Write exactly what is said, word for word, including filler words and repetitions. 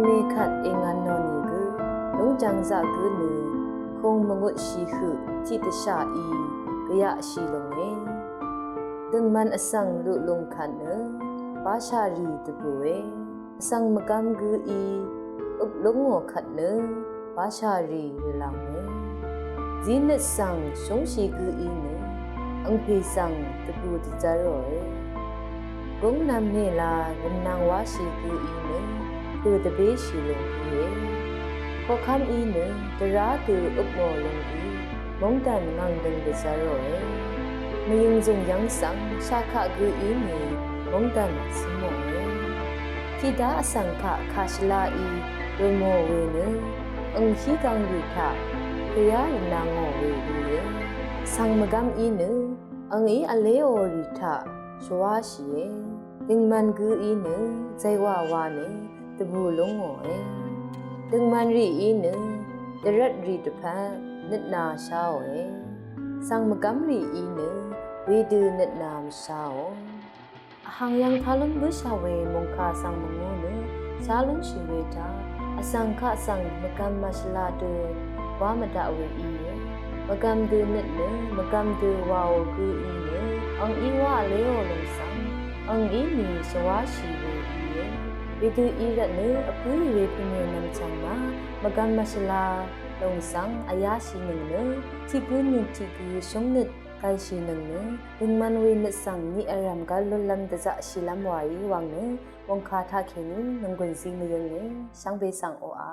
Mekvt èngvn nò nìgø lúngjvng zaq gǿ nø kung mvngutshì høq tiqdvshà í gvyaqshì lúnge. Døngman vsvng luq lúng kvt nø bashà rì dvbùe. Vsvng mvgvm gǿ í øp lúngò kvt nø bashà rì rvlv̀nge. Zínøt svng shúngshì gǿ í nø angpè svng dvbù dvzv́ròe. Gúng nv̄m nèla rvmnvng wáshì gǿ í nø hø dvbéshì lúng íe. Koqkv́m í nø dvrá dø øpmò lúng í móngdàn ngv̀ngdøng dvzv́ròe. Mvyøng zùng yv́ng svng shaqkaq gǿ í nø móngdàn cǿmòe. Tiqdá vsvng kaq kàshvla í rø̀mò we nø ang hí gvng rì taq gvyá rvnvngò we íe. Vsvng mvgvm í nø angí vléò rì taq shvwáshìe. Døngman gǿ í nø zaywa wa nø dvbù lúngòe. Døngman rì í nø dvrvt rì dvpvt nøtnā sháòe. Vsvng mvgvm rì í nø wedø nøtnā mvsháò. Vhàng yv́ng talún bǿshà we mòngkà svng mvngú nø shá lúnshì we taq vsvng kaq svng mvgvm màshvla dø wá mvdaq we íe. Mvgvm dø nøt nø mvgvm dø wàò gǿ í nø angí wá vléò lúng svng angí nì shvwáshì we íe. Wedø í rvt nø vpǿì we pvmè nv̀mchv̀ng ma mvgvm màshvla lúng svng vyáshìnøng nø tiq gǿ nøt tiq gǿ shúngnøt gv̀lshìnøng nø døngman we nøt svng niq vrv̀m gv́l lúnlv́m dvzaqshìlv́m wàí wvng nø mòngkà taqkèní nònggùn zí mvyǿnge. Shvngbe svng oqà